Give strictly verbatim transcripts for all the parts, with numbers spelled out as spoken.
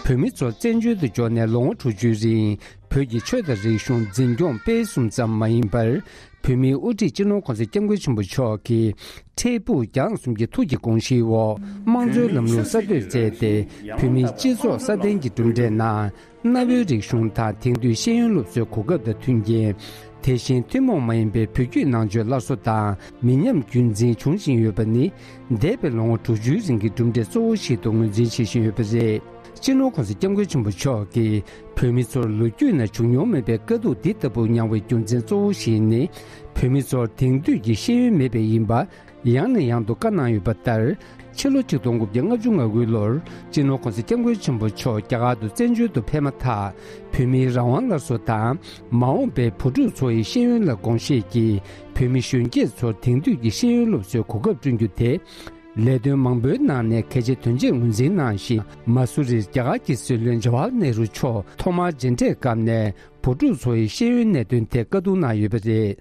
བོད་མི་ཚོ་བཙན་བྱོལ་དུ་འབྱོར་ནས་ལོ་ངོ་དྲུག་ཅུའི་རིང་བོད་ཀྱི་ཆོས་དང་རིག་གཞུང་འཛིན་སྐྱོང་སྤེལ་གསུམ་ཙམ་མ་ཡིན་པར། བོད་མིའི་དབུ་ཁྲིད་སྤྱི་ནོར་གོང་ས་སྐྱབས་མགོན་ཆེན་པོ་མཆོག་གིས་འཕྲལ་ཕུགས་རྒྱང་གསུམ་གྱི་ཐུགས་ཀྱི་དགོངས་གཞིའི་འོག་དམངས་གཙོའི་ལམ་ལུགས་གསར་གཏོད་མཛད་དེ། བོད་མིའི་སྤྱི་ཚོགས་སྲ་བརྟན་གྱི་གྲུབ་འབྲས་ནང་། གནའ་བོའི་རིག་གཞུང་དང་དེང་དུས་ཤེས་ཡོན་སློབ་གསོའི་གོ་སྐབས་དང་མཐུན་རྐྱེན། དེ་བཞིན་ཐུན་མོང་མ་ཡིན་པའི་བོད་བརྒྱུད་ནང་ཆོས་སླར་གསོ་དང་མི་ཉམས་རྒྱུན་འཛིན་བྱུང་བཞིན་ཡོད་པ་ནི། འདས་པའི་ལོ་ངོ་དྲུག་ཅུའི་རིང་གི་གྲུབ་འབྲས་གཙོ་བོ་ཞིག་ཏུ་ངོས་འཛིན་བྱེད་བཞིན་ཡོད་པ་རེད། སྤྱི་ནོར་གོང་ས་སྐྱབས་མགོན་ཆེན་པོ་མཆོག་གིས་བོད་མི་ཚོར་ལོ་རྒྱུས་ནང་བྱུང་མྱོང་མེད་པའི་དཀའ་སྡུག་འདི་ལྟ་བུ་མྱངས་པའི་རྒྱུ་མཚན་གཙོ་བོ་ཞིག་ནི། བོད་མི་ཚོར་དེང་དུས་ཀྱི་ཤེས་ཡོན་མེད་པས་ཡིན་པ། ཡང་ནས་ཡང་དུ་བཀའ་གནང་ཡོད་པ་ལྟར། ཕྱི་ལོ་ཆིག་སྟོང་དགུ་བརྒྱ་ལྔ་བཅུ་ང་དགུ་ལོར་སྤྱི་ནོར་གོང་ས་སྐྱབས་མགོན་ཆེན་པོ་མཆོག་རྒྱ་གར་དུ་བཙན་བྱོལ་དུ་ཕེབས་མ་ཐག། བོད་མིའི་རང་དབང་སླར་གསོ་དང་། མ་འོངས་པའི་བུ་ཕྲུག་ཚོ་ཡི་ཤེས་ཡོན་ལ་དགོངས་བཞེས་ཀྱིས། བོད་མི་གཞོན་སྐྱེས་ཚོར་དེང་དུས་ཀྱི་ཤེས་ཡོན་སློབ་གསོའི་གོ་སྐབས་བསྐྲུན་རྒྱུ་དེ། ལས་དོན་མང་པོའི་ནང་ནས་གལ་ཆེ་དོན་ཆེད་ངོས་འཛིན་གནང་ཞིང་། མ་སུ་རིར་རྒྱ་གར་གྱི་སྲིད་བློན་ཇ་ཝ་ཧར་ནེ་རུ་མཆོག་ཐོག་མར་མཇལ་འཕྲད་སྐབས་ནས། བུ་ཕྲུག་ཚོ་ཡི་ཤེས་ཡོན་གནད་དོན་ཐད་བཀའ་བསྡུར་གནང་ཡོད་པ་རེད།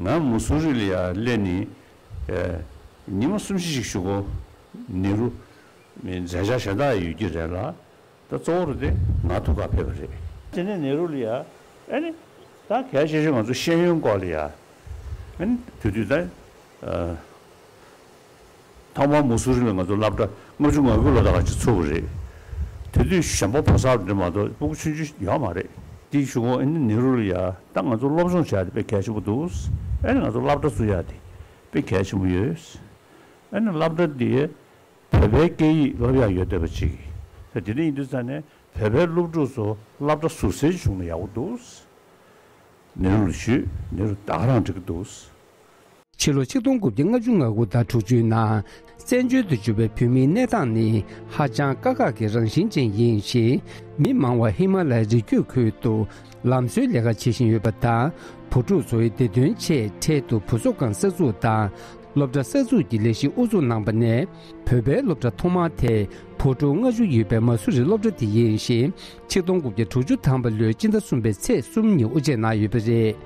ང་མུ་སུ་རི་ལ་ཡར་སླེབས་ནས་ཉི་མ་གསུམ་བཞི་ཞིག་བཞུགས་གོ། ནེ་རུ་མཛད་འཆར་གཞན་དག་ཡོད་ཀྱི་རེད་ལ། ད་གཙོ་བོ་རུ་དེ་ང་ཐུག་ག་ཕེབས་པ་རེད། དེ་ནས་ནེ་རུ་ལ་ཡ། ཨ་ནི། ད་གལ་ཆེ་ཤོས་ང་ཚོ་ཤེས་ཡོན་སྐོར་ལ་ཡ། ཨ་ནི་དེ་དུས་ད། ཐོག་མར་མུ་སུ་རི་ལ་ང་ཚོ་སློབ་གྲྭ་ལྔ་བཅུ་ང་དགུ་ལོ་ད་ག་ཅིག་ཚུགས་པ་རེད། དེ་དུས་གཞོན་པ་ཕོ་གསར་འདྲ་མ་གཏོགས་སྤུ་གུ་ཆུང་ཆུང་ཡོད་མ་རེད། དེའི་གཞུག་གུ་ཨ་ནི་ནེ་རུ་ལ་ཡ་ད་ང་ཚོ་སློབ་སྦྱོང་བྱ་ཡ་དེ་དཔེ་གལ་ཆེན་པོ་འདུག་ཨ་ནི་ང་ཚོ་སློབ་གྲྭ་བཙུགས་ཡ་དེ་དཔེ་གལ་ཆེན་པོ་ཡོད། ཨ་ནི་སློབ་གྲྭ་དེ། བོད་པའི་སྐད་ཡིག་སློབ་ཡག་ཡོད་བསྡད་པ་ཅིག་ད་དེ་འདྲ་ཡིན་དུས་ཙང་ནས་བོད་པའི་སློབ་ཕྲུག་ཚོ་སློབ་གྲྭ་ཟུར་སེལ་བྱུང་ན་ཡག་པོ་འདུག་ནེ་རུ་ལ་ཞུས། ནེ་རུ་ད་ག་རང་འགྲིག་གི་འདུག་ཕྱི་ལོ་ཆིག་སྟོང་དགུ་བརྒྱ་ལྔ་བཅུ་ང་དགུ་དང་དྲུག་ཅུའི་ནང་བཙན་བྱོལ་དུ་འབྱོར་བའི་བོད་མིའི་གནས་སྟངས་ནི་ཧ་ཅང་དཀའ་ཁག་གི་རང་བཞིན་ཅན་ཡིན་ཞིང་། མི་མང་བ་ཧི་མ་ལ་ཡའི་རི་རྒྱུད་ཁུལ་དུ་ལམ་བཟོའི་ལས་ཀ་བྱེད་བཞིན་ཡོད་པ་དང་། བུ་ཕྲུག་ཚོའི་བདེ་དོན་ཆེད་འཕྲལ་དུ་བུ་གསོ་ཁང་གསར་འཛུགས་དང་། སློབ་གྲྭ་གསར་འཛུགས་ཀྱི་ལས་གཞི་དབུ་འཛུགས་གནང་པ་ནས། བོད་པའི་སློབ་གྲྭ་ཐོག་མ་དེ་བུ་ཕྲུག་ལྔ་བཅུ་ཡོད་པའི་མ་སུ་རི་སློབ་གྲྭ་དེ་ཡིན་ཞིང་། ཆིག་སྟོང་དགུ་བརྒྱ་དྲུག་ཅུ་ཐམ་པ་ལོའི་སྤྱི་ཟླ་གསུམ་པའི་ཚེས་གསུམ་ཉིན་དབུ་འབྱེད་གནང་ཡོད་པ་རེད།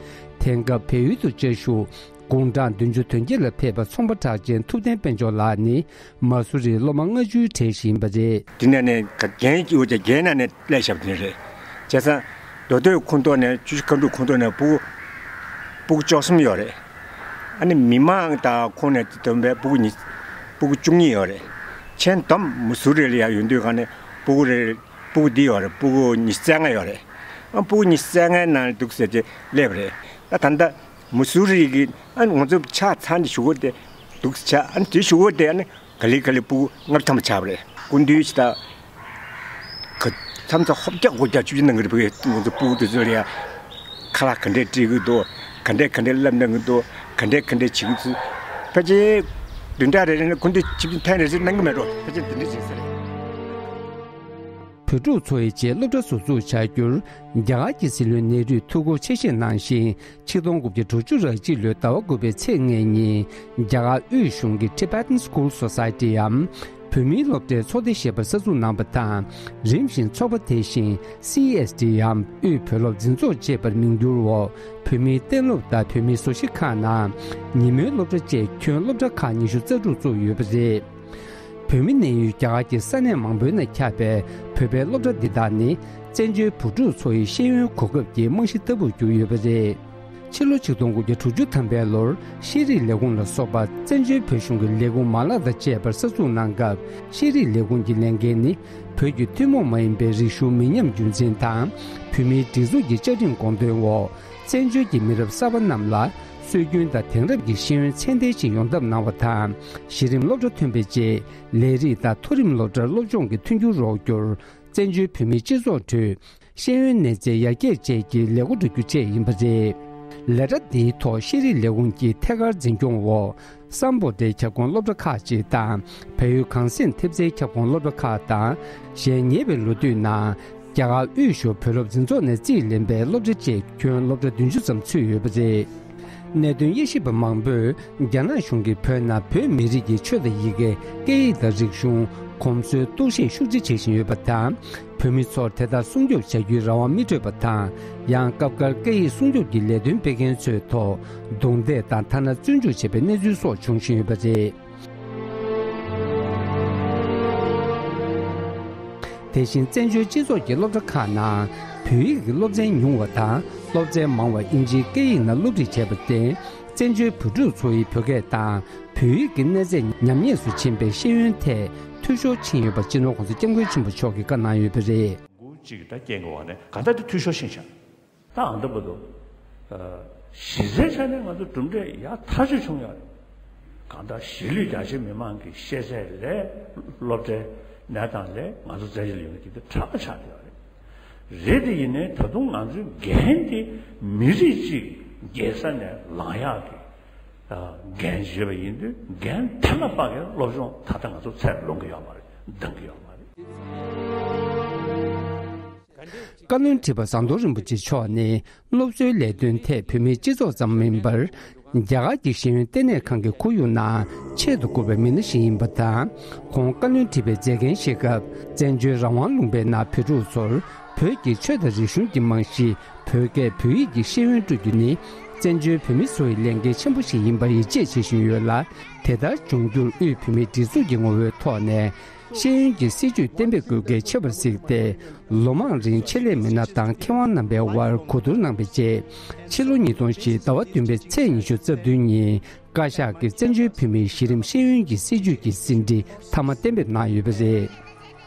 དེང་སྐབས་བལ་ཡུལ་དུ་བཅའ་བཞུགས་དགུང་གྲངས་བདུན་ཅུ་དོན་བརྒྱད་ལ་ཕེབས་པ་ཚོང་པ་གྲགས་ཅན་ཐུབ་བསྟན་དཔལ་འབྱོར་ལགས་ནི་མ་སུ་རིའི་སློབ་མ་ལྔ་བཅུའི་གྲས་ཤིག་ཡིན་པ་རེད། དེ་ནས་ནས་རྒན་གྱི་འོ་ཅག་རྒན་ན་ནས་སླེབས་བཞག་པ་དེ་རེད། བྱས་ཙང་མདོ་སྟོད་ཁོངས་གཏོགས་ནས་ཆུ་བཞི་སྒང་དྲུག་ཁོངས་གཏོགས་ནས་སྤུ་གུ་སྤུ་གུ་བཅུ་གསུམ་ཡོད་རེད། ཨ་ནི་མི་མང་དང་ཁོངས་ནས་བསྡོམས་པས་སྤུ་གུ་ཉི་སྤུ་གུ་བཅུ་གཉིས་ཡོད་རེད། ཁྱེད་བསྡོམས་མུ་སུ་རི་ལ་ཡ་ཡོང་དུས་ག་ནས་སྤུ་གུ་རེ་སྤུ་གུ་འདི་ཡོད་རེད། སྤུ་གུ་ཉི་ཤུ་རྩ་ལྔ་ཡོད་རེད། ཨ་སྤུ་གུ་ཉི་ཤུ་རྩ་ལྔའི་ནང་འདུག་ཟེར་ཏེ་སླེབས་རེད། ད་ད་ལྟ་མུ་སུ་རི་གི་ཨ་ང་ཚོ་ཆ་ཚང་གི་གཞུག་གུ་དེ་འདུག་ཆ་ཨ་ནི་དེ་གཞུག་གུ་དེ་ཨ་ནི་ག་ལེ་ག་ལེ་སྤུ་གུ་ལྔ་བཅུ་ཐམ་པ་ཆགས་པ་རེད། སྐུ་མདུན་ཞིག་ད་ག་མཚམས་མཚམས་ཧོབ་རྒྱག་སྒོ་རྒྱག་བཅུ་བཞི་གནང་གི་རེད། ཕ་གི་ང་ཚོ་སྤུ་གུ་དེ་ཚོ་ལ་ཡ་ཁ་ལག་ག་འདྲས་སྤྲད་གི་འདུག་ག་འདྲས་ག་འདྲས་བསླབ་གནང་གི་འདུག་ག་འདྲས་ག་འདྲས་བྱེད་གི་འདུག་ཕལ་ཆེར་བདུན་ཕྲག་རེ་རེ་ནས་སྐུ་མདུན་ཆིབས་བསྒྱུར་ཐེངས་རེ་ཟིག་གནང་གི་མེད་འགྲོ། ཕལ་ཆེར་དེ་འདྲས་བྱེད་ས་རེད། བོད་ཕྲུག་ཚོ་ཡི་ཆེད་སློབ་གྲྭ་ཟུར་འཛུགས་བྱ་རྒྱུར་རྒྱ་གར་གྱི་སྲིད་བློན་ནེ་རུས་ཐུགས་ཁུར་ཆེ་བཞེས་གནང་ཞིང་། ཆིག་སྟོང་དགུ་བརྒྱ་དྲུག་ཅུ་རེ་གཅིག་ལོའི་ཟླ་བ་དགུ་པའི་ཚེས་ལྔའི་ཉིན་རྒྱ་གར་དབུས་གཞུང་གི་Tibetan School Society འམ་བོད་མིའི་སློབ་གྲྭའི་ཚོགས་སྡེ་ཞེས་པ་གསར་འཛུགས་གནང་པ་དང་། རིམ་བཞིན་ཚོགས་པ་དེ་བཞིན་སི་ཨེས་ཌི་འམ་དབུས་བོད་སློབ་འཛིན་ཚོགས་ཅེས་པར་མིང་བསྒྱུར་འོག་བོད་མིའི་གཏན་སློབ་དང་བོད་མིའི་བཟོ་གཞིས་ཁག་ནང་ཉིན་མོའི་སློབ་གྲྭ་བཅས་ཁྱོན་སློབ་གྲྭ་ཁག་ཉི་ཤུ་རྩ་དྲུག་བཙུགས་ཡོད་པ་རེད། བོད་མི་གནས་ཡུལ་རྒྱ་གར་གྱི་ས་གནས་མང་པོའི་ནང་ཁྱབ་པའི་བོད་པའི་སློབ་གྲྭ་འདི་དག་ནི་བཙན་བྱོལ་བུ་ཕྲུག་ཚོ་ཡི་ཤེས་ཡོན་གོ་སྐབས་ཀྱི་རྨང་གཞི་ལྟ་བུར་གྱུར་ཡོད་པ་རེད། ཕྱི་ལོ་ཆིག་སྟོང་དགུ་བརྒྱ་དྲུག་ཅུ་ཐམ་པའི་ལོར་ཤེས་རིག་ལས་ཁུངས་ལ་སོགས་པ་བཙན་བྱོལ་བོད་གཞུང་གི་ལས་ཁུངས་མ་ལག་དང་བཅས་པར་གསར་འཛུགས་གནང་སྐབས། ཤེས་རིག་ལས་ཁུངས་ཀྱི་ལས་འགན་ནི་བོད་ཀྱི་ཐུན་མོང་མ་ཡིན་པའི་རིག་གཞུང་མི་ཉམས་རྒྱུན་འཛིན་དང་། བོད་མིའི་སྒྲིག་འཛུགས་ཀྱི་བཅའ་ཁྲིམས་དགོངས་དོན་འོག་བཙན་བྱོལ་གྱི་མི་རབས་གསར་པ་རྣམས་ལ་སྲོལ་རྒྱུན་དང་དེང་རབས་ཀྱི་ཤེས་ཡོན་ཚད་ལྡན་ཞིག་ཡོང་ཐབས་གནང་བ་དང་། གཞི་རིམ་སློབ་གྲྭ་ཐོན་པའི་རྗེས་ལས་རིགས་དང་མཐོ་རིམ་སློབ་གྲྭར་སློབ་སྦྱོང་གི་མཐུན་འགྱུར་རོགས་སྐྱོར། བཙན་བྱོལ་བོད་མིའི་སྤྱི་ཚོགས་ཁྲོད་ཤེས་ཡོན་གནས་ཚད་ཡར་རྒྱས་བཅས་ཀྱི་ལས་འགོ་འདྲ་རྒྱུ་བཅས་ཡིན་པ་རེད། ལས་གྲྭ་འདིའི་ཐོག་ཤེས་རིག་ལས་ཁུངས་ཀྱི་ཐད་ཀར་འཛིན་སྐྱོང་འོག་སམ་བྷོ་ཊའི་ཁྱབ་ཁོངས་སློབ་གྲྭ་ཁག་ཅིག་དང་། བལ་ཡུལ་གངས་སེང་ཐེབས་རྩའི་ཁྱབ་ཁོངས་སློབ་གྲྭ་ཁག་དང་། གཞན་ཉེ་བའི་ལོ་དུས་ནང་རྒྱ་གར་དབུས་གཞུང་བོད་སློབ་འཛིན་ཚོགས་ནས་རྩིས་ལེན་པའི་སློབ་གྲྭ་བཅས་ཁྱོན་སློབ་གྲྭ་བདུན་ཅུ་ཙམ་ཚུད་ཡོད་པ་རེད། གནད་དོན་དབྱེ་ཞིབ་པ་མང་པོས་རྒྱ་ནག་གཞུང་གིས་བོད་ནང་བོད་མི་རིགས་ཀྱི་ཆོས་དང་ཡི་གེ། སྐད་ཡིག་དང་རིག་གཞུང་། གོམས་སྲོལ་གཏུག་བཤེར་ཤུགས་ཆེ་བྱེད་བཞིན་ཡོད་པ་དང་། བོད་མི་ཚོར་དེ་ལྟར་སྲུང་སྐྱོབ་བྱ་རྒྱུའི་རང་དབང་མི་སྤྲོད་པ་དང་། ཡང་སྐབས་འགར་སྐད་ཡིག་སྲུང་སྐྱོབ་ཀྱི་ལས་དོན་སྤེལ་མཁན་ཚོའི་ཐོག་རྡུང་རྡེག་དང་ཐ་ན་བཙོན་འཇུག་བྱས་པའི་གནས་ཚུལ་སོགས་བྱུང་བཞིན་ཡོད་པ་རེད། དེ་བཞིན་བཙན་བྱོལ་སྤྱི་ཚོགས་ཀྱི་སློབ་གྲྭ་ཁག་ནང་བོད་ཡིག་གི་སློབ་ཚན་ཉུང་བ་དང་སློབ་ཚན་མང་བ་དབྱིན་ཇིའི་སྐད་ཡིག་ནང་སློབ་ཁྲིད་བྱས་པར་བརྟེན། བཙན་བྱོལ་བོད་ཕྲུག་ཚོ་ཡིས་བོད་སྐད་དང་བོད་ཡིག་གི་གནས་ཚད་ཉམས་ཉེས་སུ་ཕྱིན་པའི་ཤེས་ཡོན་ཐད་འཐུས་ཤོར་ཕྱིན་ཡོད་པ་སྤྱི་ནོར་༸གོང་ས་༸སྐྱབས་མགོན་ཆེན་པོ་མཆོག་གིས་བཀའ་གནང་ཡོད་པ་རེད། འགུག་ཅིག་ད་རྐྱེན་གྱི་འོག་ནས་གང་ལྟར་དེ་འཐུས་ཤོར་ཕྱིན་ཤག་ད་ཨ་འདི་བར་དུ་ཨ་གཞི་རྩའི་ཆ་ནས་ང་ཚོ་གྲུབ་འབྲས་ཡག་ཐག་ཆོད་བྱུང་ཡོད་རེད། གང་ལྟར་གཞིས་ལུས་རྒྱ་ཆེའི་མི་མང་གི་ཤེས་ཚད་ལས་སློབ་གྲྭའི་གནས་སྟངས་ལས་ང་ཚོ་བཙན་བྱོལ་ལ་ཡོད་མཁན་དེ་དྲག་པོ་ཆགས་བསྡད་ཡོད་རེད། རེད་དེ་ཡིན་ནའི་ད་དུང་ང་ཚོའི་འགན་དེ་མི་རིགས་གཅིག་རྒྱལ་ས་ནས་ལངས་ཡག་གི་འགན་བཞེས་པ་ཡིན་དུས་འགན་ཐ་ན་དཔག་གི་སློབ་སྦྱོང་ད་ལྟ་ང་ཚོ་ཚད་ལོངས་ཀྱི་ཡོད་མ་རེད། འདང་གི་ཡོད་མ་རེད། བཀའ་བློན་ཁྲི་པ་ཟམ་གདོང་རིན་པོ་ཆེ་མཆོག་ནི་སློབ་གསོའི་ལས་དོན་ཐད་བོད་མིའི་སྤྱི་ཚོགས་ཙམ་མིན་པར། རྒྱ་གར་གྱི་ཤེས་ཡོན་ལྟེ་གནས་ཁང་གི་ཁོར་ཡུག་ནང་ཆེད་དུ་བསྐོས་པའི་མི་སྣ་ཞིག་ཡིན་པ་དང་། ཁོང་བཀའ་བློན་ཁྲི་པའི་མཛད་འགན་བཞེས་སྐབས་བཙན་བྱོལ་རང་དབང་ལུང་པའི་ནང་བོད་ཕྲུག་ཚོར་བོད་ཀྱི་ཆོས་དང་རིག་གཞུང་གི་རྨང་གཞི་བོད་སྐད་བོད་ཡིག་གི་ཤེས་ཡོན་སྤྲོད་རྒྱུ་ནི་བཙན་བྱོལ་བོད་མི་ཚོའི་ལས་འགན་ཆེན་པོ་ཞིག་ཡིན་པར་ཡིད་ཆེས་བྱེད་བཞིན་ཡོད་ལ། དེ་ལྟར་འབྱུང་འགྱུར་དབུས་བོད་མིའི་སྒྲིག་འཛུགས་ཀྱི་ངོ་བོའི་ཐོག་ནས། ཤེས་ཡོན་གྱི་སྲིད་ཇུས་གཏན་འབེབས་དགོས་གལ་ཆེ་བར་གཟིགས་ཏེ། ལོ་མང་རིང་ཆེད་ལས་མི་སྣ་དང་མཁས་དབང་རྣམ་པའི་དབར་གོ་བསྡུར་གནང་བའི་རྗེས། ཕྱི་ལོ་ཉིས་སྟོང་བཞི་ཟླ་བ་བདུན་པའི་ཚེས་ཉི་ཤུ་རྩ་བདུན་ཉིན་བཀའ་ཤག་གིས་བཙན་བྱོལ་བོད་མིའི་གཞི་རིམ་ཤེས་ཡོན་གྱི་སྲིད་ཇུས་ཀྱི་ཟིན་བྲིས་མཐའ་མ་གཏན་འབེབས་གནང་ཡོད་པ་རེད།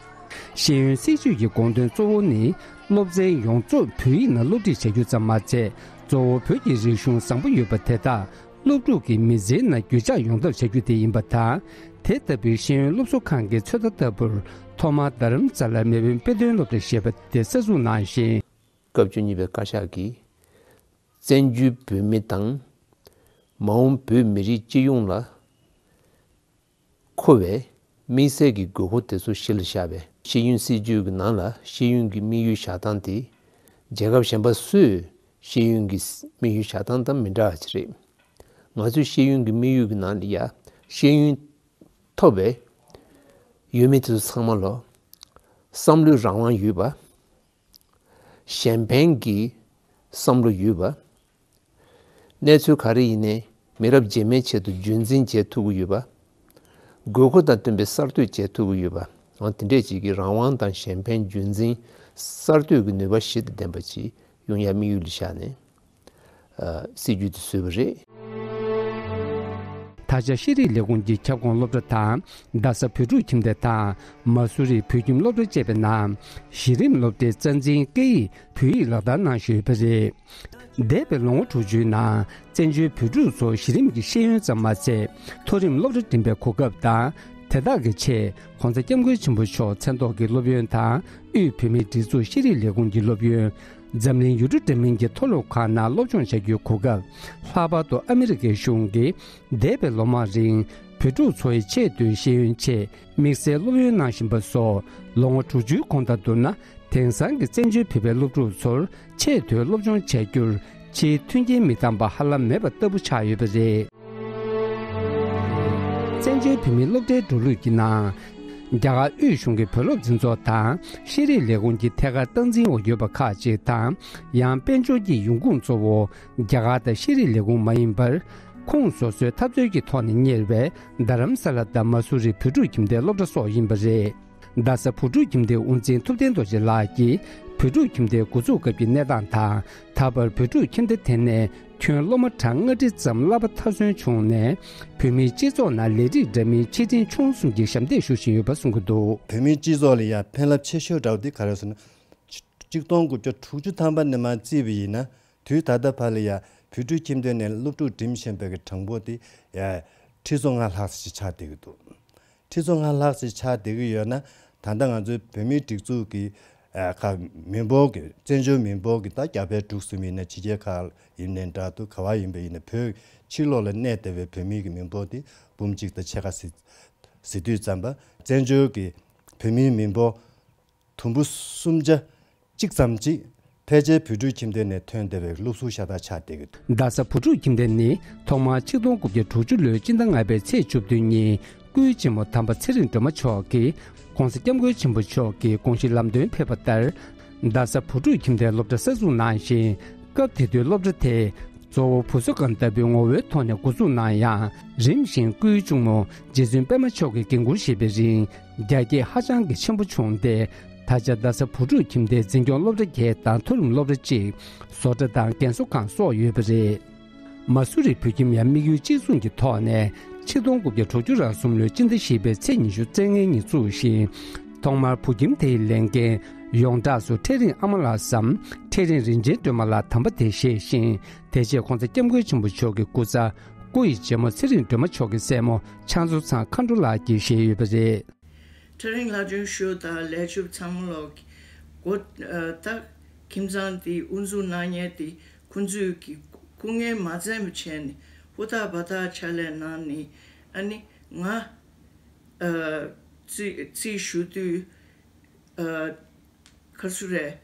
ཤེས་ཡོན་སྲིད་ཇུས་ཀྱི་དགོངས་དོན་གཙོ་བོ་ནི་སློབ་ཚན་ཡོངས་རྫོགས་བོད་ཡིག་ནང་སློབ་ཁྲིད་བྱ་རྒྱུ་ཙམ་མ་ཚད། གཙོ་བོ་བོད་ཀྱི་རིག་གཞུང་བཟང་པོ་ཡོད་པ་དེ་དག་སློབ་ཕྲུག་གི་མི་ཚེའི་ནང་རྒྱུས་ཆགས་ཡོང་ཐབས་བྱ་རྒྱུ་དེ་ཡིན་པ་དང་། དེ་ལྟ་བུའི་ཤེས་ཡོན་སློབ་གསོ་ཁང་གི་ཚོད་ལྟ་ལྟ་བུར་ཐོག་མར་རྡ་རམ་ས་ལར་མེས་དབོན་དཔེ་སྟོན་སློབ་གྲྭ་ཞེས་པ་དེ་གསར་འཛུགས་གནང་ཞིང་། སྐབས་བཅུ་གཉིས་པའི་བཀའ་ཤག་གིས་བཙན་བྱོལ་བོད་མི་དང་མ་འོངས་བོད་མི་རིགས་སྤྱི་ཡོངས་ལ་མཁོ་བའི་དམིགས་བསལ་གྱི་དགོས་མཁོ་དེ་ཚོ་གཞི་ལ་བཞག་པའི་ཤེས་ཡོན་སྲིད་ཇུས་ཀྱི་ནང་ལ་ཤེས་ཡོན་གྱི་དམིགས་ཡུལ་བཞག་སྟངས་དེ་རྒྱལ་ཁབ་གཞན་པ་ཚོས་ཤེས་ཡོན་གྱི་དམིགས་ཡུལ་བཞག་སྟངས་དང་མི་འདྲ་བ་ཅིག་རེད། ང་ཚོས་ཤེས་ཡོན་གྱི་དམིགས་ཡུལ་གྱི་ནང་ལ་ཡ་ཤེས་ཡོན་ཐོབ་པའི་ཡུལ་མི་དེ་ཚོ་ཚང་མ་ལ་བསམ་བློའི་རང་དབང་ཡོད་པ། གཞན་ཕན་གྱི་བསམ་བློ་ཡོད་པ། གནས་ཚུལ་ག་རེ་ཡིན་ནའི་མི་རབས་རྗེས་མའི་ཆེད་དུ་རྒྱུན་འཛིན་བྱེད་ཐུབ་ཀྱི་ཡོད་པ། དགོས་མཁོ་དང་བསྟུན་པའི་གསར་གཏོད་བྱེད་ཐུབ་ཀྱི་ཡོད་པ། འོ་དེ་འདྲས་ཅིག་གི་རང་དབང་དང་གཞན་ཕན་རྒྱུན་འཛིན་གསར་གཏོད་ཀྱི་ནུས་པ་ཞིག་དང་ལྡན་པ་ཅིག་ཡོང་ཡ་དམིགས་ཡུལ་ལ་བཞག་ནས། ཨ། སྲིད་ཇུས་དེ་བཟོས་པ་རེད། ད་ཆ་ཤེས་རིག་ལས་ཁུངས་ཀྱི་ཁྱབ་ཁོངས་སློབ་གྲྭ་དང་རྡ་ས་བོད་ཕྲུག་ཁྱིམ་སྡེ་དང་མ་སུ་རི་བོད་ཁྱིམ་སློབ་གྲྭ་བཅས་པའི་ནང་གཞི་རིམ་སློབ་གྲྭའི་རྩ་འཛིན་སྐད་ཡིག་བོད་ཡིག་ལག་བསྟར་གནང་བཞིན་ཡོད་པ་རེད། འདས་པའི་ལོ་ངོ་དྲུག་ཅུའི་ནང་བཙན་བྱོལ་བོད་ཕྲུག་ཚོ་གཞི་རིམ་གྱི་ཤེས་ཡོན་ཙམ་མ་ཟད་མཐོ་རིམ་སློབ་གྲྭ་འགྲིམ་པའི་གོ་སྐབས་དང་དེ་དག་གི་ཆེད་༸གོང་ས་༸སྐྱབས་མགོན་ཆེན་པོ་མཆོག་མཚན་ཐོག་གི་སློབ་ཡོན་དང་དབུས་བོད་མིའི་སྒྲིག་འཛུགས་ཤེས་རིག་ལས་ཁུངས་ཀྱི་སློབ་ཡོན། འཛམ་གླིང་ཡུལ་གྲུ་འདྲ་མིན་གྱི་མཐོ་སློབ་ཁག་ནང་སློབ་སྦྱོང་བྱ་རྒྱུའི་གོ་སྐབས། ལྷག་པར་དུ་ཨ་མི་རི་ཀའི་གཞུང་གིས་འདས་པའི་ལོ་མང་རིང་བོད་ཕྲུག་ཚོའི་ཆེས་མཐོའི་ཤེས་ཡོན་ཆེད་དམིགས་བསལ་སློབ་ཡོན་གནང་བཞིན་པ་སོགས་ལོ་ངོ་དྲུག་ཅུའི་གོང་དང་བསྡུར་ན། དེང་སང་གི་བཙན་བྱོལ་བོད་པའི་སློབ་ཕྲུག་ཚོར་ཆེས་མཐོའི་སློབ་སྦྱོང་བྱ་རྒྱུར་ཕྱིའི་མཐུན་རྐྱེན་མི་འདང་པ་ཧ་ལམ་མེད་པ་ལྟ་བུ་ཆགས་ཡོད་པ་རེད། བཙན་བྱོལ་བོད་མིའི་སློབ་གྲྭའི་འགྲོ་ལུགས་ཀྱི་ནང་། རྒྱ་གར་དབུས་གཞུང་གི་བོད་སློབ་འཛིན་ཚོགས་དང་ཤེས་རིག་ལས་ཁུངས་ཀྱི་ཐད་ཀར་སྟངས་འཛིན་འོག་ཡོད་པ་ཁག་ཅིག་དང་། ཡང་དཔལ་འབྱོར་གྱི་ཡོང་ཁུངས་གཙོ་བོ་རྒྱ་གར་དང་ཤེས་རིག་ལས་ཁུངས་མ་ཡིན་པར། ཁོངས་སོ་སོའི་འཐབ་རྩོད་ཀྱི་ཐོག་ནས་གཉེར་བའི་རྡ་རམ་ས་ལ་དང་མ་སུ་རི་བོད་ཕྲུག་ཁྱིམ་སྡེའི་སློབ་གྲྭ་སོགས་ཡིན་པ་རེད། རྡ་ས་བོད་ཕྲུག་ཁྱིམ་སྡེའི་དབུ་འཛིན་ཐུབ་བསྟན་རྡོ་རྗེ་ལགས་ཀྱིས་བོད་ཕྲུག་ཁྱིམ་སྡེའི་འགོ་འཛུགས་སྐབས་ཀྱི་གནས་སྟངས་དང་། ད་བར་བོད་ཕྲུག་ཁྱིམ་སྡེ་དེ་ནས་ཁྱོན་སློབ་མ་གྲངས་ལྔ་ཁྲི་ཙམ་གླ་པ་མཐའ་སོན་བྱུང་ནས། བོད་མིའི་སྤྱི་ཚོགས་ནང་ལས་རིགས་འདྲ་མིན་ཆེ་འབྲིང་ཆུང་གསུམ་གྱི་ཞབས་འདེགས་ཞུ་བཞིན་ཡོད་པ་གསུང་གི་འདུག། བོད་མིའི་སྤྱི་ཚོགས་ལ་ཡང་ཕན་རླབས་ཆེ་ཤོས་འདྲ་བོ་དེ་ག་རེ་ཟེར་ན། གཅིག་སྟོང་དགུ་བརྒྱ་དྲུག་ཅུ་ཐམ་པ་ནས་མར་བརྩིས་པ་ཡིན་ན། དུས་ད་ལྟ་བར་ལ་ཡང་བོད་ཕྲུག་ཁྱིམ་སྡེ་ནས་སློབ་ཕྲུག་འགྲིམ་བཞིན་པའི་གྲངས་འབོར་དེ་ཡང་ཁྲི་ཚོ་ལྔ་ལྷག་ཙམ་ཆགས་བསྡད་ཀྱི་འདུག། ཁྲི་ཚོ་ལྔ་ལྷག་ཙམ་ཆགས་བསྡད་ཀྱི་ཡོད་ན། ད་ལྟ་ང་ཚོའི་བོད་མིའི་སྒྲིག་འཛུགས་ཀྱི་ཨ་ཁ་མི་འབོར་གྱི་བཙན་བྱོལ་མི་འབོར་གྱི་ད་རྒྱ་བལ་འབྲུག་གསུམ་ཡིན་ན་ཕྱི་རྒྱལ་ཁག་ཡིན་ནའི་འདྲ་འདུག། ག་བ་ཡིན་པ་ཡིན་ན་བོད་ཕྱི་ལོགས་ལ་གནས་བསྡད་པའི་བོད་མི་གི་མི་འབོར་དེ་འབུམ་གཅིག་དང་ཕྱེད་ཀ་ཟིན་ཟིན་དུས་ཙམ་པ། བཙན་བྱོལ་གྱི་བོད་མིའི་མི་འབོར་དུམ་བུ་གསུམ་ཆ་གཅིག་ཙམ་ཅིག་ཕལ་ཆེར་བོད་ཕྲུག་ཁྱིམ་སྡེ་ནས་ཐོན་བསྡད་པའི་སློབ་ཟུར་ཤ་སྟག་ཆགས་བསྡད་ཀྱི་འདུག། རྡ་ས་བོད་ཕྲུག་ཁྱིམ་སྡེ་ནི་ཐོག་མར་ཆིག་སྟོང་དགུ་བརྒྱ་དྲུག་ཅུ་ལོའི་སྤྱི་ཟླ་ལྔ་པའི་ཚེས་བཅུ་བདུན་ཉིན་སྐུའི་གཅེན་མོ་དམ་པ་ཚེ་རིང་སྒྲོལ་མ་མཆོག་གིས་༸གོང་ས་༸སྐྱབས་མགོན་ཆེན་པོ་མཆོག་གི་དགོངས་གཞི་ལམ་སྟོན་ཕེབས་པ་ལྟར། རྡ་ས་བོད་ཕྲུག་ཁྱིམ་སྡེའི་སློབ་གྲྭ་གསར་འཛུགས་གནང་ཞིང་། སྐབས་དེ་དུས་སློབ་གྲྭ་དེ་གཙོ་བོ་བུ་གསོ་ཁང་ལྟ་བུའི་ངོ་བོའི་ཐོག་ནས་འགོ་འཛུགས་གནང་ཡང་། རིམ་བཞིན་སྐུའི་གཅུང་མོ་རྗེ་བཙུན་པད་མ་མཆོག་གིས་འགན་འཁུར་བཞེས་པའི་རིང་། རྒྱ་སྐྱེད་ཧ་ཅང་གི་ཆེན་པོ་བྱུང་སྟེ། ད་ཆ་རྡ་ས་བུ་ཕྲུག་ཁྱིམ་སྡེའི་འཛིན་སྐྱོང་སློབ་གྲྭ་བརྒྱད་དང་མཐོ་རིམ་སློབ་གྲྭ་གཅིག་བཟོ་གྲྭ་དང་རྒན་གསོ་ཁང་སོགས་ཡོད་པ་རེད། མ་སུ་རི་བོད་ཁྱིམ་ཡང་དམིགས་ཡུལ་གཅིག་མཚུངས་ཀྱི་ཐོག་ནས་ཆིག་སྟོང་དགུ་བརྒྱ་དྲུག་ཅུ་རེ་གསུམ་ལོའི་སྤྱི་ཟླ་བཞི་པའི་ཚེས་ཉི་ཤུ་རྩ་ལྔའི་ཉིན་བཙུགས་ཤིང་། ཐོག་མར་བུ་ཁྱིམ་དེའི་ལས་འགན་ཡོངས་གྲགས་སུ་ཁྲེ་རིང་ཨ་མ་ལགས་སམ་ཁྲེ་རིང་རིན་ཆེན་སྒྲོལ་མ་ལགས་དམ་པ་དེས་བཞེས་ཤིང་། དེ་རྗེས་༸གོང་ས་༸སྐྱབས་མགོན་ཆེན་པོ་མཆོག་གི་སྐུ་ཚ་སྐུ་ཡི་རྗེ་མོ་ཚེ་རིང་སྒྲོལ་མ་མཆོག་གི་སྲས་མོ་ཕྱག་མཛོད་ཚང་མཁའ་འགྲོ་ལགས་ཀྱིས་བཞེས་ཡོད་པ་རེད། ཁྲེ་རིང་ལྷ་ལྗོན་ཤུལ་དང་ལས་བྱེད་ཚང་མ་ལོག་གི་སྒོ་ད་ཁྱིམ་ཚང་དེ་དབུ་འཛུགས་གནང་མཁན་དེ་ཁོང་ཚོས་ཀྱི་སྐུ་ངལ་མ་བཙན་པ་བྱས་ནས་ཧུར་ཐག་འབད་ཐག་ཕྱག་ལས་གནང་ནས། ཨ་ནི་ང་ཨ་རྩིས་རྩིས་ཞུ་དུས་ཨ་ག་རེ་ཟེར་རེད།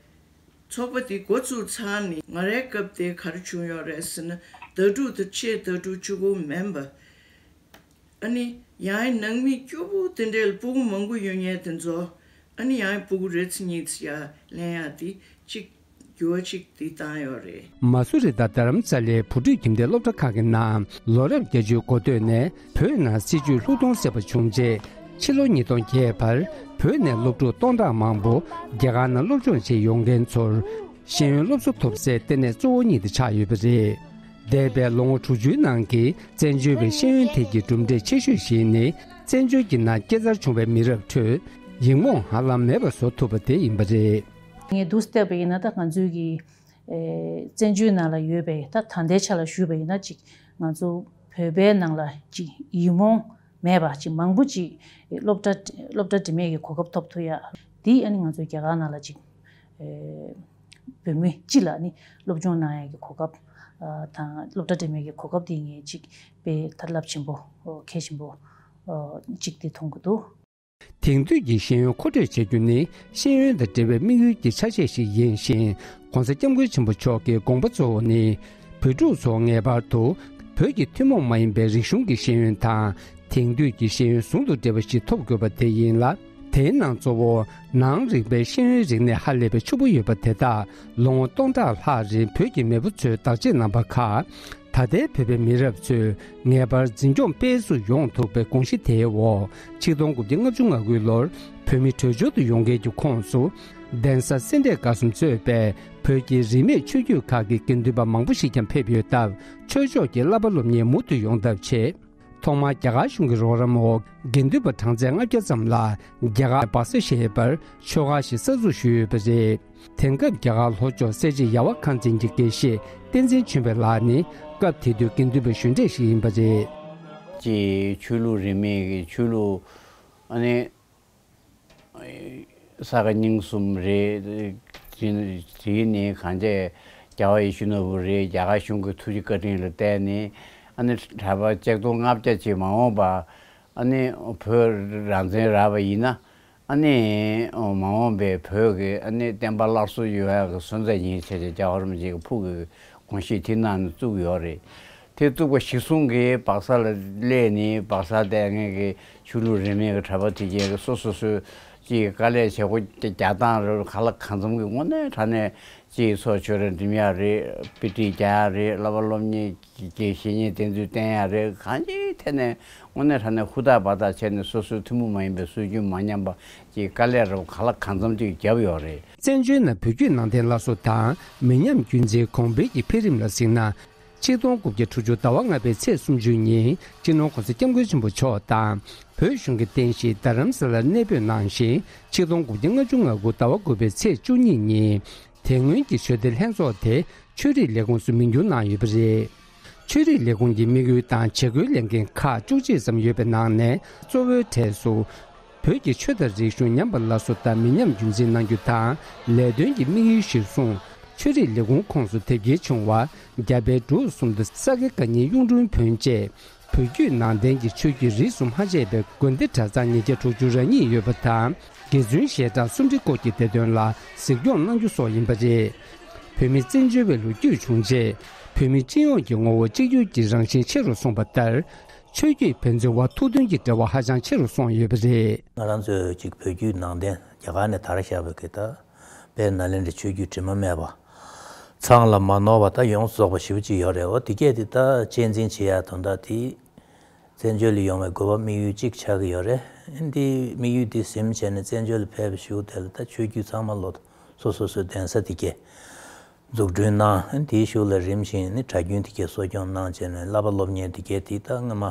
ཚོགས་པ་དེ་འགོ་བཙུགས་ཚར་ནས་ང་རའི་སྐབས་དེ་ག་རེ་བྱུང་ཡོད་རེད་ཟེར་ན། ཟླ་དྲུག་དང་ཕྱེད་ཟླ་དྲུག་བཅུ་དགུ་མིན་པ། ཨ་ནི་ཡང་ནང་མི་སྐྱོ་པོ་དེ་འདྲའི་ལ་སྤུ་གུ་མང་པོ་ཡོད་མཁན་དེ་ཚོ། ཨ་ནི་ཡང་སྤུ་གུ་རེ་ཚེ་གཉིས་ཚེ་ཡར་ལེན་ཡག་དེ་གཅིག་འགྱུར་བ་གཅིག་དེ་བཏང་ཡོད་རེད། མ་སུ་རི་དང་རྡ་རམ་ས་ལའི་བུ་ཕྲུག་ཁྱིམ་སྡེ་སློབ་གྲྭ་ཁག་གི་ནང་ལོ་རབས་བརྒྱད་ཅུའི་འགོ་སྟོད་ནས་བོད་ནང་སྲིད་བྱུས་ལྷུག་མཐོང་སད་པ་བྱུང་རྗེས། ཕྱི་ལོ་ཉིས་སྟོང་བརྒྱད་བར་བོད་ནས་སློབ་ཕྲུག་སྟོང་ཕྲག་མང་པོ་རྒྱ་གར་ནང་སློབ་སྦྱོང་བྱེད་ཡོང་མཁན་ཚོར། ཤེས་ཡོན་སློབ་གསོ་ཐོབ་སའི་ལྟེ་གནས་གཙོ་བོ་གཉིས་དེ་ཆགས་ཡོད་པ་རེད། འདས་པའི་ལོ་ངོ་དྲུག་ཅུའི་ནང་གི་བཙན་བྱོལ་བའི་ཤེས་ཡོན་ཐད་ཀྱི་གྲུབ་འབྲས་ཆེ་ཤོས་ཤིག་ནི། བཙན་བྱོལ་གྱི་ནང་སྐྱེས་འཚར་བྱུང་བའི་མི་རབས་ཁྲོད་ཡིག་རྨོངས་ཧ་ལམ་མེད་པ་བཟོ་ཐུབ་པ་དེ་ཡིན་པ་རེད། ངས་འདུག་བལྟས་པ་ཡིན་ན། ད་ང་ཚོའི་གི་ཨེ་བཙན་བྱོལ་ནང་ལ་ཡོད་པའི་ད་ད་ལྟའི་ཆ་ལ་ཞུས་པ་ཡིན་ན། ཅིག་ང་ཚོ་བོད་པའི་ནང་ལ་ཅིག་ཡིག་རྨོངས་མེད་པ་ཅིག་མང་པོ་ཅིག་སློབ་གྲྭ་སློབ་གྲྭ་འབྲི་མེད་ཀྱི་གོ་སྐབས་ཐོབ་ཐུབ་ཡ་དེ། ཨ་ནི་ང་ཚོ་རྒྱ་གར་ནང་ལ་ཅིག་ཨེ་བོད་མི་སྤྱི་ལ་ནི་སློབ་སྦྱོང་གནང་ཡ་གི་གོ་སྐབས་ཨ་དང་སློབ་གྲྭ་འབྲི་མེད་ཀྱི་གོ་སྐབས་དེ་ངས་ཅིག་དཔེ་ད་རླབས་ཆེན་པོ་ཨོ་གལ་ཆེན་པོ་ཨོ་ཅིག་དེ་མཐོང་གི་འདུག་དེང་དུས་ཀྱི་ཤེས་ཡོན་མཁོ་སྤྲོད་བྱ་རྒྱུ་ནི་ཤེས་ཡོན་དང་འབྲེལ་བའི་དམིགས་ཡུལ་གྱི་ཆ་ཤས་ཤིག་ཡིན་ཞིང་། ༸གོང་ས་༸སྐྱབས་མགོན་ཆེན་པོ་མཆོག་གི་དགོངས་པ་གཙོ་བོ་ནི། བོད་ཕྲུག་ཚོ་ངེས་པར་དུ་བོད་ཀྱི་ཐུན་མོང་མ་ཡིན་པའི་རིག་གཞུང་གི་ཤེས་ཡོན་དང་། དེང་དུས་ཀྱི་ཤེས་ཡོན་ཟུང་དུ་འབྲེལ་བ་ཞིག་ཐོབ་དགོས་པ་དེ་ཡིན་ལ། དེའི་ནང་གཙོ་བོ་ནང་རིག་པའི་ཤེས་ཡོན་རིག་གནས་ཧ་ལས་པའི་ཕྱུག་པོ་ཡོད་པ་དེ་དག་ལོ་ངོ་སྟོང་ཕྲག་ལྷག་རིང་བོད་ཀྱི་མེས་པོ་ཚོས་བདག་གཅེས་གནང་པ་ཁག་ད་ལྟའི་བོད་པའི་མི་རབས་ཚོས་ངེས་པར་འཛིན་སྐྱོང་སྤེལ་གསུམ་ཡོང་ཐུབ་པའི་དགོངས་གཞི་དེའི་འོག་ཆིག་སྟོང་དགུ་བརྒྱ་ལྔ་བཅུ་ང་དགུ་ལོར་བོད་མི་བྲོས་བྱོལ་དུ་ཡོང་མཁན་གྱི་ཁོངས་སུ། གདན་ས་སེ་འབྲས་དགའ་གསུམ་གཙོས་པའི་བོད་ཀྱི་རིས་མེད་ཆོས་བརྒྱུད་ཁག་གི་དགེ་འདུན་པ་མང་པོ་ཞིག་ཀྱང་ཕེབས་ཡོད་སྟབས། ཆོས་ཕྱོགས་ཀྱི་བསླབ་པ་སློབ་གཉེར་མུ་མཐུད་ཡོང་ཐབས་ཆེད། ཐོག་མར་རྒྱ་གར་གཞུང་གི་རོགས་རམ་འོག་དགེ་འདུན་པ་གྲངས་ཚད་ལྔ་བརྒྱ་ཙམ་ལ་རྒྱ་གར་སྦག་ས་ཞེས་པར་ཆོས་སྒར་ཞིག་གསར་འཛུགས་ཞུས་ཡོད་པ་རེད། དེང་སྐབས་རྒྱ་གར་ལྷོ་ཕྱོགས་སེར་བྱེས་ཡ་ཝ་ཁང་ཚན་གྱི་དགེ་བཤེས་བསྟན་འཛིན་ཆོས་འཕེལ་ལགས་ནི་སྐབས་དེ་དུས་དགེ་འདུན་པ་གཞོན་གྲས་ཤིག་ཡིན་པ་རེད། ཀྱི་ཆོས་ལུགས་རིས་མེད་ཀྱི་ཆོས་ལུགས་ཨ་ནི། ས་དགེ་རྙིང་གསུམ་རེད། དེ་དེ་ནི་གང་བྱས་རྒྱལ་བ་ཡིད་བཞིན་ནོར་བུ་རེད། རྒྱ་གར་གཞུང་གི་ཐུགས་རྗེ་བཀའ་དྲིན་ལ་བརྟེན་ནས་ཨ་ནི་གྲྭ་པ་ཆིག་སྟོང་ལྔ་བརྒྱ་ཅིག་མ་འོངས་པ་ཨ་ནི་བོད་རང་བཙན་རག་པ་ཡིན་ན། ཨ་ནི་མ་འོངས་པའི་བོད་ཀྱི་ཨ་ནི་བསྟན་པ་སླར་གསོ་ཡོང་ཡག་གི་སོན་རྩ་ཡིན་ཟེར་ཏེ་རྒྱལ་བ་རིན་པོ་ཆེ་གི་ཕུགས་ཀྱི་དགོངས་གཞི་དེ་གནང་ནས་བཙུགས་ཡོད་རེད། དེ་བཙུགས་པ་གཞིར་བཟུང་གིས་སྦག་ས་ལ་སླེབས་ནས་སྦག་ས་བསྡད་མཁན་གྱི་ཆོས་ལུགས་རིས་མེད་ཀྱི་གྲྭ་པ་དེ་གས་སོ་སོ་སོའི་ཀྱི་དཀའ་ལས་བྱེད་སྒོ་རྒྱག་སྟངས་རེད། ག་ལ་གང་འཚམ་གྱི་དངོས་གནས་དྲང་གནས་ཀྱི་ཚོགས་ཆོས་ར་འགྲིམ་ཡག་རེད། དཔེ་ཁྲིད་རྒྱག་ཡག་རེད། བསླབ་པ་སློབ་གཉེར་གྱི་བཤེས་གཉེན་བསྟེན་ཚུལ་བསྟེན་ཡག་རེད། གང་ཅིའི་ཐད་ནས་དངོས་གནས་དྲང་གནས་ཧུར་ཐག་འབད་ཐག་བྱས་ནས་སོ་སོའི་ཐུན་མོང་མ་ཡིན་པའི་སྲོལ་རྒྱུན་མ་ཉམས་པ་ཀྱི་དཀའ་ལས་རབ་ག་ལ་གང་འཚམ་ཅིག་བརྒྱབ་ཡོད་རེད། བཙན་བྱོལ་ནང་བོད་བརྒྱུད་ནང་བསྟན་སླར་གསོ་དང་མི་ཉམས་རྒྱུན་འཛིན་གོང་འཕེལ་གྱི་འཕེལ་རིམ་ལ་གཟིགས་ན། ཆིག་སྟོང་དགུ་བརྒྱ་དྲུག་ཅུ་ཟླ་བ་ལྔ་པའི་ཚེས་སུམ་ཅུ་ཉིན་སྤྱི་ནོར་༸གོང་ས་༸སྐྱབས་མགོན་ཆེན་པོ་མཆོག་དང་བོད་གཞུང་གི་རྟེན་གཞི་རྡ་རམ་ས་ལར་གནས་སྤོས་གནང་ཞིང་། ཆིག་སྟོང་དགུ་བརྒྱ་ལྔ་བཅུ་ང་དགུ་ཟླ་བ་དགུ་པའི་ཚེས་བཅུ་གཉིས་ཉིན་དེ་སྔོན་གྱི་ཞི་བདེ་ལྷན་ཚོགས་དེ་ཆོས་རིག་ལས་ཁུངས་སུ་མིང་བསྒྱུར་གནང་ཡོད་པ་རེད། ཆོས་རིག་ལས་ཁུངས་ཀྱི་དམིགས་ཡུལ་དང་བྱེད་སྒོའི་ལས་འགན་ཁག་བཅུ་གཅིག་ཙམ་ཡོད་པའི་ནང་ནས་གཙོ་བོའི་གྲས་སུ། བོད་ཀྱི་ཆོས་དང་རིག་གཞུང་ཉམས་པ་སླར་གསོ་དང་མི་ཉམས་རྒྱུན་འཛིན་གནང་རྒྱུ་དང་། ལས་དོན་གྱི་དམིགས་ཡུལ་གཞིར་བཟུང་ཆོས་རིག་ལས་ཁུངས་ཁོངས་སུ་དེབ་སྐྱེལ་བྱུང་བ། རྒྱ་བལ་འབྲུག་གསུམ་དུ་ས་དགེ་བཀའ་རྙིང་གཡུང་དྲུང་བོན་བཅས་བོད་བརྒྱུད་ནང་བསྟན་གྱི་ཆོས་བརྒྱུད་རིས་སུ་མ་ཆད་པའི་དགོན་སྡེ་གྲྭ་ཚང་ཉིས་བརྒྱ་དྲུག་ཅུ་རེ་གཉིས་ཡོད་པ་དང་། དགེ་བཙུན་ཞལ་གྲངས་སུམ་ཁྲི་སྐོར་གྱི་བདེ་དོན་ལ་གཟིགས་སྐྱོང་གནང་རྒྱུ་སོགས་ཡིན་པ་རེད། བོད་མི་བཙན་བྱོལ་བའི་ལོ་རྒྱུས་བྱུང་རྗེས་བོད་མི་སྤྱི་ཡོངས་ཀྱི་ངོ་བོ་གཅིག་གྱུར་གྱི་རང་བཞིན་ཆེ་རུ་སོང་བ་ལྟར། ཆོས་བརྒྱུད་ཕན་ཚུན་དབར་ཐུགས་མཐུན་གྱི་འབྲེལ་བ་ཧ་ཅང་ཆེ་རུ་སོང་ཡོད་པ་རེད། ང་རང་ཚོས་ཅིག་བོད་བརྒྱུད་ནང་བསྟན་རྒྱ་གར་ནས་དར་བཞག་པའི་གི་ད་དཔལ་ནཱ་ལེནྡྲའི་ཆོས་བརྒྱུད་དྲི་མ་མེད་པ་ཚང་ལ་མ་ནོར་བ་ད་ཡོངས་སུ་རྫོགས་པ་ཞེ་པོ་ཅིག་ཡོད་རེད། འོ་དེ་གས་དེ་ད་གཅེས་འཛིན་བྱེད་ཡ་དོན་དག་དེ་བཙན་བྱོལ་ལ་ཡོང་བའི་དགོས་པ་དམིགས་ཡུལ་གཅིག་ཆགས་ཀྱི་ཡོད་རེད། འདི་དམིགས་ཡུལ་འདི་ཟིན་བྱས་ནས་བཙན་བྱོལ་ལ་ཕེབས་པའི་གཞུག་དེ་ལ་ད་ཆོས་བརྒྱུད་ཚང་མ་ལོ་སོ་སོ་སོའི་གདན་ས་དེ་གས་འཛུགས་སྐྲུན་གནང་། དེའི་གཞུག་ལ་རིམ་བཞིན་ནི་གྲྭ་རྒྱུན་དེ་གས་གསོ་སྐྱོང་གནང་བྱས་ནས་བསླབ་པ་སློབ་གཉེར་དེ་གས་དེ་ད་སྔོན་མ་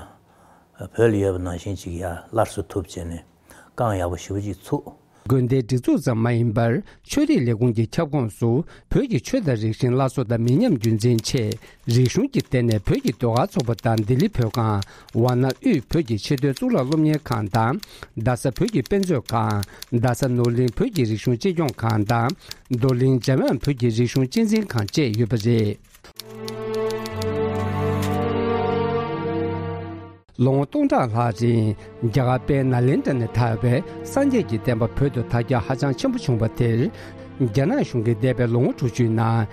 བོད་ལ་ཡོད་པ་ནང་བཞིན་ཅིག་ཡར་སླར་གསོ་ཐུབ་བྱས་ནས་རྐང་ཡག་པོ་ཞེ་པོ་ཅིག་ཚུགས། དགོན་སྡེའི་སྒྲིག་འཛུགས་ཙམ་མ་ཡིན་པར་ཆོས་རིག་ལས་ཁུངས་ཀྱི་ཁྱབ་ཁོངས་སུ་བོད་ཀྱི་ཆོས་དང་རིག་གཞུང་སླར་གསོ་དང་མི་ཉམས་རྒྱུན་འཛིན་ཆེད་རིག་གཞུང་གི་ལྟེ་གནས་བོད་ཀྱི་ཟློས་གར་ཚོགས་པ་དང་ལྡི་ལི་བོད་ཁང་། ཝཱ་ཎ་དབུས་བོད་ཀྱི་ཆེས་མཐོའི་གཙུག་ལག་སློབ་གཉེར་ཁང་དང་། རྡ་ས་བོད་ཀྱི་དཔེ་མཛོད་ཁང་། རྡ་ས་ནོར་གླིང་བོད་ཀྱི་རིག་གཞུང་གཅེས་སྐྱོང་ཁང་དང་། རྡོར་གླིང་འཇམ་དབྱངས་བོད་ཀྱི་རིག་གཞུང་གཅེས་འཛིན་ཁང་བཅས་ཡོད་པ་རེད། ལོ་ངོ་སྟོང་ཕྲག་ལྷག་རིང་རྒྱ་གར་དཔལ་ནཱ་ལེནྡྲ་ནས་དར་བའི་སངས་རྒྱས་ཀྱི་བསྟན་པ་བོད་དུ་དར་ཁྱབ་ཧ་ཅང་ཆེན་པོ་བྱུང་བ་དེར། རྒྱ་ནག་གཞུང་གིས་འདས་པའི་ལོ་ངོ་དྲུག་ཅུའི་ནང་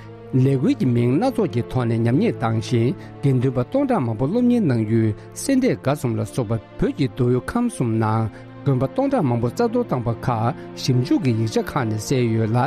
ལས་འགུལ་གྱི་མིང་སྣ་ཚོགས་ཀྱི་ཐོག་ནས་ཉམས་ཉེས་བཏང་ཞིང་། དགེ་འདུན་པ་སྟོང་ཕྲག་མང་པོ་སློབ་གཉེར་གནང་ཡུལ་སེ་འབྲས་དགའ་གསུམ་ལ་སོགས་པ་བོད་ཀྱི་མདོ་དབུས་ཁམས་གསུམ་ནང་དགོན་པ་སྟོང་ཕྲག་མང་པོ་རྩ་གཏོར་བཏང་པ་ཁག་ཞིབ་འཇུག་གི་ཡིག་ཆ་ཁག་ནས་གསལ་ཡོད་ལ།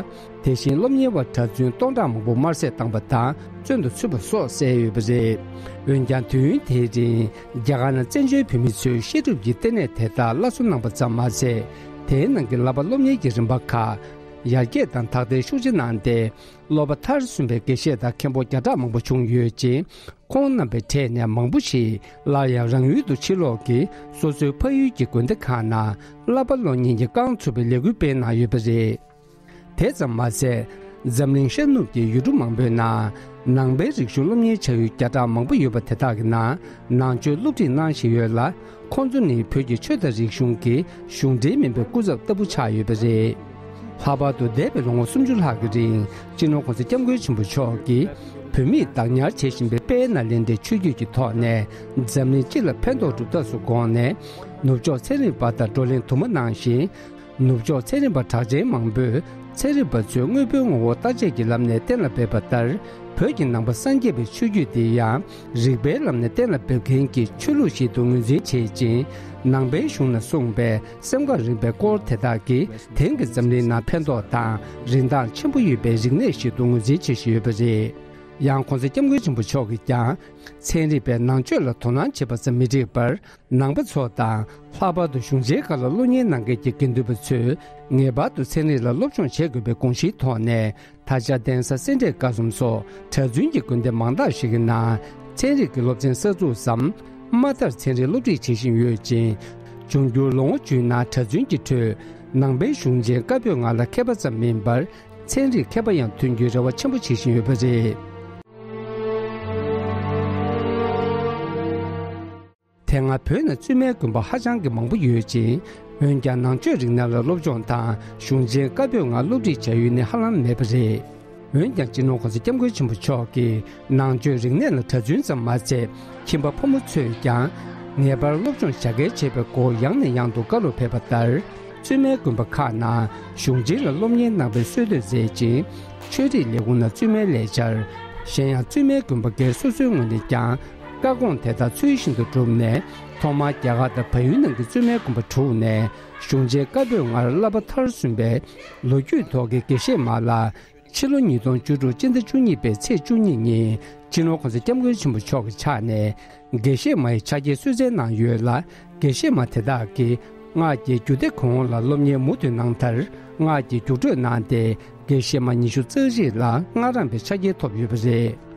དེ་བཞིན་སློབ་གཉེར་བ་གྲྭ་བཙུན་སྟོང་ཕྲག་མང་པོ་དམར་གསོད་བཏང་པ་དང་བཙོན་དུ་ཚུད་པ་སོགས་གསལ་ཡོད་པ་རེད། འོན་ཀྱང་དུས་ཡུན་དེའི་རིང་རྒྱ་གར་ནང་བཙན་བྱོལ་བོད་མི་ཚོས་བཤད་སྒྲུབ་ཀྱི་ལྟེ་གནས་དེ་དག་སླར་གསོ་གནང་པ་ཙམ་མ་ཟད། དེའི་ནང་གི་བསླབ་པ་སློབ་གཉེར་གྱི་རིམ་པ་ཁག་ཡར་རྒྱས་དང་དར་སྤེལ་ཤུགས་ཆེ་གནང་སྟེ། སློབ་པ་མཐར་སོན་པའི་དགེ་བཤེས་དང་མཁན་པོ་བརྒྱ་ཕྲག་མང་པོ་བྱུང་ཡོད་ཅིང་། ཁོང་རྣམ་པའི་གྲས་ནས་མང་པོ་ཞིག་སླར་ཡང་རང་ཡུལ་དུ་ཕྱིར་ལོག་གིས་སོ་སོའི་ཕ་ཡུལ་གྱི་དགོན་སྡེ་ཁག་ནང་བསླབ་པ་སློབ་གཉེར་གྱི་རྐང་ཚུགས་པའི་ལས་འགུལ་སྤེལ་གནང་ཡོད་པ་རེད། དེ་ཙམ་མ་ཟད། འཛམ་གླིང་ཤར་ནུབ་ཀྱི་ཡུལ་གྲུ་མང་པོའི་ནང་ནང་པའི་རིག་གཞུང་སློབ་གཉེར་བྱ་ཡུལ་བརྒྱ་ཕྲག་མང་པོ་ཡོད་པ་དེ་དག་གི་ནང་ནང་ཆོས་སློབ་ཁྲིད་གནང་བཞིན་ཡོད་ལ། ཁོང་ཚོ་ནི་བོད་ཀྱི་ཆོས་དང་རིག་གཞུང་གི་གཞུང་འབྲེལ་མིན་པའི་སྐུ་ཚབ་ལྟ་བུ་ཆགས་ཡོད་པ་རེད། ལྷག་པར་དུ་འདས་པའི་ལོ་ངོ་སུམ་ཅུ་ལྷག་གི་རིང་སྤྱི་ནོར་༸གོང་ས་༸སྐྱབས་མགོན་ཆེན་པོ་མཆོག་གིས་བོད་མིས་བདག་ཉར་བྱེད་བཞིན་པའི་དཔལ་ནཱ་ལེནྡྲའི་ཆོས་བརྒྱུད་ཀྱི་ཐོག་ནས་འཛམ་གླིང་སྤྱི་ལ་ཕན་ཐོགས་གྲུབ་ཐབས་སུ་དགོངས་ནས། ནུབ་ཕྱོགས་ཚན་རིག་པ་དང་བགྲོ་གླེང་དུ་མ་གནང་ཞིང་། ནུབ་ཕྱོགས་ཚན་རིག་པ་གྲགས་ཅན་མང་པོས་ཚན་རིག་པ་ཚོས་དངོས་པོའི་ངོ་བོ་བརྟག་དཔྱད་ཀྱི་ལམ་ནས་གཏན་ལ་འབེབས་པ་ལྟར། བོད་ཀྱི་ནང་པ་སངས་རྒྱས་པའི་ཆོས་བརྒྱུད་འདི་ཡང་རིགས་པའི་ལམ་ནས་གཏན་ལ་འབེབས་མཁན་གྱི་ཆོས་ལུགས་ཤིག་ཏུ་ངོས་འཛིན་བྱེད་ཅིང་། ནང་པའི་གཞུང་ནས་གསུངས་པའི་སེམས་ཁམས་རིག་པའི་སྐོར་དེ་དག་གིས་དེང་གི་འཛམ་གླིང་ནང་ཕན་ཐོགས་དང་རིན་ཐང་ཆེན་པོ་ཡོད་པའི་རིག་གནས་ཤིག་ཏུ་ངོས་འཛིན་བྱེད་བཞིན་ཡོད་པ་རེད། ཡང་༸གོང་ས་༸སྐྱབས་མགོན་ཆེན་པོ་མཆོག་གིས་ཀྱང་། ཚན་རིག་པས་ནང་ཆོས་ལ་དོ་སྣང་བྱེད་པ་ཙམ་མི་འགྲིག་པར། ནང་པ་ཚོ་དང་། ལྷག་པར་དུ་གཞུང་ཆེན་ཁག་ལ་སློབ་གཉེར་གནང་མཁན་གྱི་དགེ་འདུན་པ་ཚོས་ངེས་པར་དུ་ཚན་རིག་ལ་སློབ་སྦྱོང་བྱེད་དགོས་པའི་དགོངས་གཞིའི་ཐོག་ནས། ད་ཆ་གདན་ས་སེ་འབྲས་དགའ་གསུམ་སོགས་གྲྭ་བཙུན་གྱི་དགོན་སྡེ་མང་དག་ཞིག་གི་ནང་ཚན་རིག་གི་སློབ་ཚན་གསར་འཛུགས་སམ། མ་མཐར་ཚན་རིག་སློབ་ཁྲིད་བྱེད་བཞིན་ཡོད་ཅིང་། འབྱུང་འགྱུར་ལོ་ངོ་བཅུའི་ནང་གྲྭ་བཙུན་གྱི་ཁྲོད་ནང་པའི་གཞུང་ཆེན་བཀའ་པོད་ལྔ་ལ་མཁས་པ་ཙམ་མིན་པར། ཚན་རིག་མཁས་པ་ཡང་ཐོན་རྒྱུའི་རེ་བ་ཆེན་པོ་བྱེད་བཞིན་ཡོད་པ་རེད། དེ་སྔ་བོད་ནང་བཙུན་མའི་དགོན་པ་ཧ་ཅང་གི་མང་པོ་ཡོད་ཅིང་། འོན་ཀྱང་ནང་ཆོས་རིག་གནས་ལ་སློབ་སྦྱོང་དང་གཞུང་ཆེན་བཀའ་པོད་ལྔ་སློབ་ཁྲིད་བྱ་ཡུལ་ནི་ཧ་ལམ་མེད་པ་རེད། འོན་ཀྱང་སྤྱི་ནོར་༸གོང་ས་༸སྐྱབས་མགོན་ཆེན་པོ་མཆོག་གིས་ནང་ཆོས་རིག་གནས་ལ་གྲྭ་བཙུན་ཙམ་མ་ཟད་ཁྱིམ་པ་ཕོ་མོ་ཚོས་ཀྱང་ངེས་པར་སློབ་སྦྱོང་བྱ་གལ་ཆེ་བའི་སྐོར་ཡང་ནས་ཡང་དུ་བཀའ་སློབ་ཕེབས་པ་ལྟར། བཙུན་མའི་དགོན་པ་ཁག་ནང་གཞུང་ཆེན་ལ་སློབ་གཉེར་གནང་བའི་སྲོལ་གཏོད་མཛད་ཅིང་། ཆོས་རིག་ལས་ཁུངས་ནང་བཙུན་མའི་ལས་འཆར། གཞན་ཡང་བཙུན་མའི་དགོན་པ་སྒེར་སོ་སོའི་ངོས་ནས་ཀྱང་བཀའ་དགོངས་དེ་དག་ཚུལ་བཞིན་དུ་བསྒྲུབས་ནས། ཐོག་མར་རྒྱ་གར་དང་བལ་ཡུལ་ནང་གི་བཙུན་མའི་དགོན་པ་དྲུག་ནས་གཞུང་ཆེན་བཀའ་པོད་ལྔར་བསླབ་པ་མཐར་སོན་པའི་ལོ་རྒྱུས་ཐོག་གི་དགེ་བཤེས་མ་ལ། ཕྱི་ལོ་ཉིས་སྟོང་བཅུ་དྲུག་སྤྱི་ཟླ་བཅུ་གཉིས་པའི་ཚེས་བཅུ་གཉིས་ཉིན་སྤྱི་ནོར་༸གོང་ས་༸སྐྱབས་མགོན་ཆེན་པོ་མཆོག་གི་ཕྱག་ནས་དགེ་བཤེས་མ་ཡི་ཕྱག་འཁྱེར་གསོལ་སྩལ་གནང་ཡོད་ལ། དགེ་བཤེས་མ་དེ་དག་གིས་སྔགས་ཀྱི་རྒྱུད་སྡེ་གོང་འོག་ལ་སློབ་གཉེར་མུ་མཐུད་གནང་མཐར། སྔགས་ཀྱི་རྒྱུགས་སྤྲོད་གནང་སྟེ་དགེ་བཤེས་མ་ཉི་ཤུ་རྩ་གཅིག་ལ་སྔགས་རམས་པའི་ཕྱག་འཁྱེར་ཐོབ་ཡོད་པ་རེད།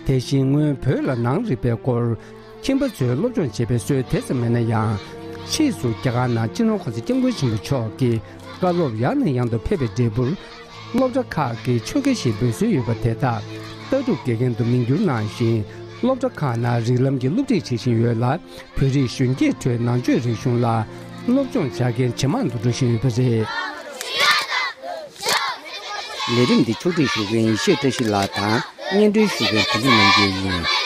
དེ་བཞིན་སྔོན་བོད་ལ་ནང་རིག་པའི་སྐོར་ཁྱིམ་པ་ཚོས་སློབ་སྦྱོང་བྱེད་པའི་སྲོལ་དེ་ཙམ་མེད་ན་ཡང་། ཕྱིས་སུ་རྒྱ་གར་ནང་སྤྱི་ནོར་༸གོང་ས་༸སྐྱབས་མགོན་ཆེན་པོ་མཆོག་གིས་བཀའ་སློབ་ཡང་ནས་ཡང་དུ་ཕེབས་པའི་འབྲས་བུར། སློབ་གྲྭ་ཁག་གིས་ཆོས་དགེ་ཞེས་འབོད་སྲོལ་ཡོད་པ་དེ་དག་ལྟ་གྲུབ་དགེ་རྒན་དུ་མིང་བསྒྱུར་གནང་ཞིང་། སློབ་གྲྭ་ཁག་ནང་རིགས་ལམ་གྱི་སློབ་ཁྲིད་བྱེད་བཞིན་ཡོད་ལ། བོད་རིགས་གཞོན་སྐྱེས་ཁྲོད་ནང་ཆོས་རིག་གཞུང་ལ་སློབ་སྦྱོང་བྱ་མཁན་ཇེ་མང་དུ་འགྲོ་བཞིན་ཡོད་པ་རེད། ལས་རིམ་འདི་ཕྱོགས་སྒྲིག་ཞུ་མཁན་ཡེ་ཤེས་བཀྲ་ཤིས་ལགས་དང་། སྙན་སྒྲོན་ཞུ་མཁན་བུ་ལི་རྣམ་རྒྱལ་ཡིན།